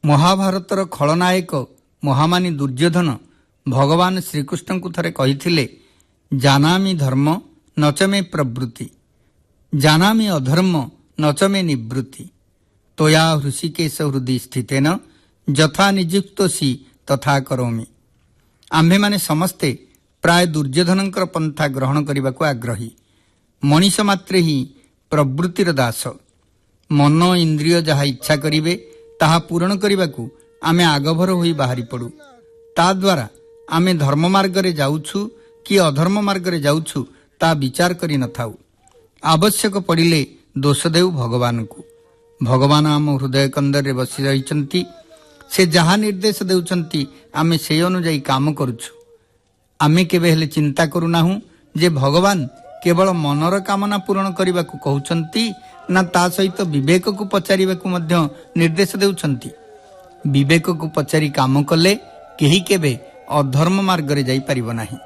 ମହାଭାରତର ଖଳନାୟକ ମହାମାନୀ ଦୁର୍ଯ୍ୟୋଧନ ଭଗବାନ ଶ୍ରୀକୃଷ୍ଣଙ୍କୁ ଥରେ କହିଥିଲେ, ଜାନାମି ଧର୍ମ ନଚମେ ପ୍ରବୃତ୍ତି, ଜାନାମି ଅଧର୍ମ ନଚମେ ନିବୃତ୍ତି, ତୋୟା ହୃଷିକେଶ ହୃଦୟ ସ୍ଥିତେନ ଯଥା ନିଯୁକ୍ତୋସି ତଥା କରୋମି। ଆମ୍ଭେମାନେ ସମସ୍ତେ ପ୍ରାୟ ଦୁର୍ଯ୍ୟୋଧନଙ୍କର ପନ୍ଥା ଗ୍ରହଣ କରିବାକୁ ଆଗ୍ରହୀ। ମଣିଷ ମାତ୍ରେ ହିଁ ପ୍ରବୃତ୍ତିର ଦାସ। ମନ ଇନ୍ଦ୍ରିୟ ଯାହା ଇଚ୍ଛା କରିବେ ତାହା ପୂରଣ କରିବାକୁ ଆମେ ଆଗଭର ହୋଇ ବାହାରି ପଡ଼ୁ। ତାଦ୍ୱାରା ଆମେ ଧର୍ମ ମାର୍ଗରେ ଯାଉଛୁ କି ଅଧର୍ମ ମାର୍ଗରେ ଯାଉଛୁ ତା ବିଚାର କରି ନଥାଉ। ଆବଶ୍ୟକ ପଡ଼ିଲେ ଦୋଷ ଦେଉ ଭଗବାନଙ୍କୁ। ଭଗବାନ ଆମ ହୃଦୟ କନ୍ଦରରେ ବସି ରହିଛନ୍ତି। ସେ ଯାହା ନିର୍ଦ୍ଦେଶ ଦେଉଛନ୍ତି ଆମେ ସେହି ଅନୁଯାୟୀ କାମ କରୁଛୁ। ଆମେ କେବେ ହେଲେ ଚିନ୍ତା କରୁନାହୁଁ ଯେ ଭଗବାନ କେବଳ ମନର କାମନା ପୂରଣ କରିବାକୁ କହୁଛନ୍ତି ନା ତା ସହିତ ବିବେକକୁ ପଚାରିବାକୁ ମଧ୍ୟ ନିର୍ଦ୍ଦେଶ ଦେଉଛନ୍ତି। ବିବେକକୁ ପଚାରି କାମ କଲେ କେହି କେବେ ଅଧର୍ମ ମାର୍ଗରେ ଯାଇପାରିବ ନାହିଁ।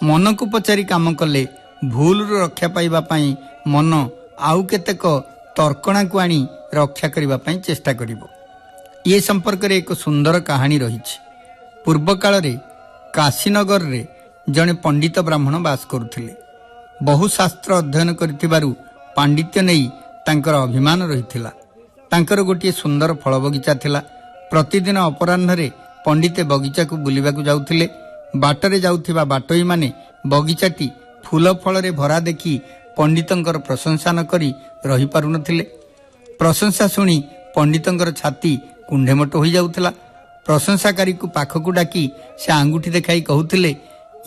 ମନକୁ ପଚାରି କାମ କଲେ ଭୁଲରୁ ରକ୍ଷା ପାଇବା ପାଇଁ ମନ ଆଉ କେତେକ ତର୍କଣାକୁ ଆଣି ରକ୍ଷା କରିବା ପାଇଁ ଚେଷ୍ଟା କରିବ। ଏ ସମ୍ପର୍କରେ ଏକ ସୁନ୍ଦର କାହାଣୀ ରହିଛି। ପୂର୍ବକାଳରେ କାଶୀନଗରରେ ଜଣେ ପଣ୍ଡିତ ବ୍ରାହ୍ମଣ ବାସ କରୁଥିଲେ। ବହୁ ଶାସ୍ତ୍ର ଅଧ୍ୟୟନ କରିଥିବାରୁ ପାଣ୍ଡିତ୍ୟ ନେଇ ତାଙ୍କର ଅଭିମାନ ରହିଥିଲା। ତାଙ୍କର ଗୋଟିଏ ସୁନ୍ଦର ଫଳ ବଗିଚା ଥିଲା। ପ୍ରତିଦିନ ଅପରାହ୍ନରେ ପଣ୍ଡିତେ ବଗିଚାକୁ ବୁଲିବାକୁ ଯାଉଥିଲେ। ବାଟରେ ଯାଉଥିବା ବାଟୋଇମାନେ ବଗିଚାଟି ଫୁଲ ଫଳରେ ଭରା ଦେଖି ପଣ୍ଡିତଙ୍କର ପ୍ରଶଂସା ନ କରି ରହିପାରୁନଥିଲେ। ପ୍ରଶଂସା ଶୁଣି ପଣ୍ଡିତଙ୍କର ଛାତି କୁଣ୍ଢେମୋଟ ହୋଇଯାଉଥିଲା। ପ୍ରଶଂସାକାରୀକୁ ପାଖକୁ ଡାକି ସେ ଆଙ୍ଗୁଠି ଦେଖାଇ କହୁଥିଲେ,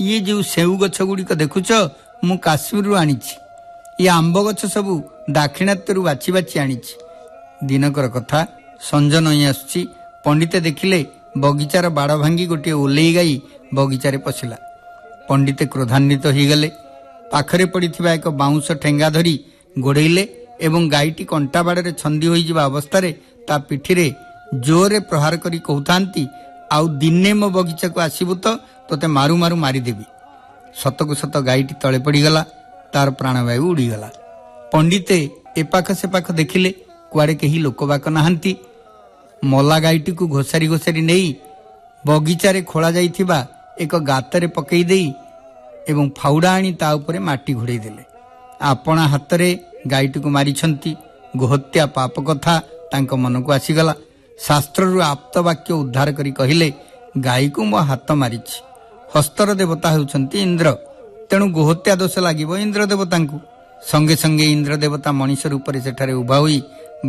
ଇଏ ଯେଉଁ ସେଉ ଗଛ ଗୁଡ଼ିକ ଦେଖୁଛ, ମୁଁ କାଶ୍ମୀରରୁ ଆଣିଛି। ଇଏ ଆମ୍ବ ଗଛ ସବୁ ଦାକ୍ଷିଣାତ୍ୟରୁ ବାଛି ବାଛି ଆଣିଛି। ଦିନକର କଥା, ସଞ୍ଜ ନଇଁ ଆସୁଛି। ପଣ୍ଡିତେ ଦେଖିଲେ ବଗିଚାର ବାଡ଼ ଭାଙ୍ଗି ଗୋଟିଏ ଓଲେଇ ଗାଈ ବଗିଚାରେ ପଶିଲା। ପଣ୍ଡିତେ କ୍ରୋଧାନ୍ୱିତ ହୋଇଗଲେ। ପାଖରେ ପଡ଼ିଥିବା ଏକ ବାଉଁଶ ଠେଙ୍ଗା ଧରି ଗୋଡ଼େଇଲେ ଏବଂ ଗାଈଟି କଣ୍ଟା ବାଡ଼ରେ ଛନ୍ଦି ହୋଇଯିବା ଅବସ୍ଥାରେ ତା ପିଠିରେ ଜୋରରେ ପ୍ରହାର କରି କହୁଥାନ୍ତି, ଆଉ ଦିନେ ମୋ ବଗିଚାକୁ ଆସିବୁ ତ ତୋତେ ମାରୁ ମାରୁ ମାରିଦେବି। ସତକୁ ସତ ଗାଈଟି ତଳେ ପଡ଼ିଗଲା, ତାର ପ୍ରାଣବାୟୁ ଉଡ଼ିଗଲା। ପଣ୍ଡିତେ ଏପାଖ ସେପାଖ ଦେଖିଲେ କୁଆଡ଼େ କେହି ଲୋକବାକ ନାହାନ୍ତି। ମଲା ଗାଈଟିକୁ ଘୋଷାରି ଘୋଷାରି ନେଇ ବଗିଚାରେ ଖୋଳା ଯାଇଥିବା ଏକ ଗାତରେ ପକେଇ ଦେଇ ଏବଂ ଫାଉଡ଼ା ଆଣି ତା ଉପରେ ମାଟି ଘୋଡ଼େଇ ଦେଲେ। ଆପଣା ହାତରେ ଗାଈଟିକୁ ମାରିଛନ୍ତି, ଗୋହତ୍ୟା ପାପ କଥା ତାଙ୍କ ମନକୁ ଆସିଗଲା। ଶାସ୍ତ୍ରରୁ ଆପ୍ତବାକ୍ୟ ଉଦ୍ଧାର କରି କହିଲେ, ଗାଈକୁ ମୋ ହାତ ମାରିଛି, ହସ୍ତର ଦେବତା ହେଉଛନ୍ତି ଇନ୍ଦ୍ର, ତେଣୁ ଗୋହତ୍ୟା ଦୋଷ ଲାଗିବ ଇନ୍ଦ୍ର ଦେବତାଙ୍କୁ। ସଙ୍ଗେ ସଙ୍ଗେ ଇନ୍ଦ୍ର ଦେବତା ମଣିଷ ରୂପରେ ସେଠାରେ ଉଭା ହୋଇ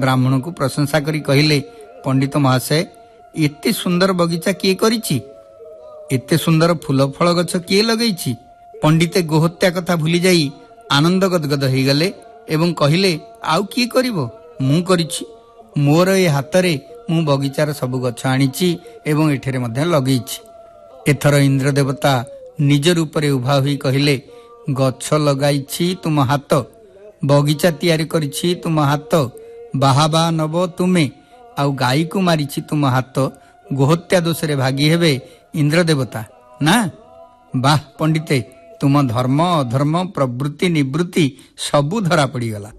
ବ୍ରାହ୍ମଣକୁ ପ୍ରଶଂସା କରି କହିଲେ, ପଣ୍ଡିତ ମହାଶୟ, ଏତେ ସୁନ୍ଦର ବଗିଚା କିଏ କରିଛି? ଏତେ ସୁନ୍ଦର ଫୁଲ ଫଳ ଗଛ କିଏ ଲଗେଇଛି? ପଣ୍ଡିତେ ଗୋହତ୍ୟା କଥା ଭୁଲିଯାଇ ଆନନ୍ଦ ଗଦଗଦ ହେଇଗଲେ ଏବଂ କହିଲେ, ଆଉ କିଏ କରିବ, ମୁଁ କରିଛି। ମୋର ଏ ହାତରେ ମୁଁ ବଗିଚାର ସବୁ ଗଛ ଆଣିଛି ଏବଂ ଏଠାରେ ମଧ୍ୟ ଲଗେଇଛି। ଏଥର ଇନ୍ଦ୍ର ଦେବତା ନିଜ ରୂପରେ ଉଭା ହୋଇ କହିଲେ, ଗଛ ଲଗାଇଛି ତୁମ ହାତ, ବଗିଚା ତିଆରି କରିଛି ତୁମ ହାତ, ବାହା ବାହା ନବ ତୁମେ, ଆଉ ଗାଈକୁ ମାରିଛି ତୁମ ହାତ, ଗୋହତ୍ୟା ଦୋଷରେ ଭାଗି ହେବେ ଇନ୍ଦ୍ର ଦେବତା ନା? ବାহ ପଣ୍ଡିତେ, ତୁମ ଧର୍ମ ଅଧର୍ମ ପ୍ରବୃତ୍ତି ନିବୃତ୍ତି ସବୁ ଧରା ପଡ଼ିଗଲା।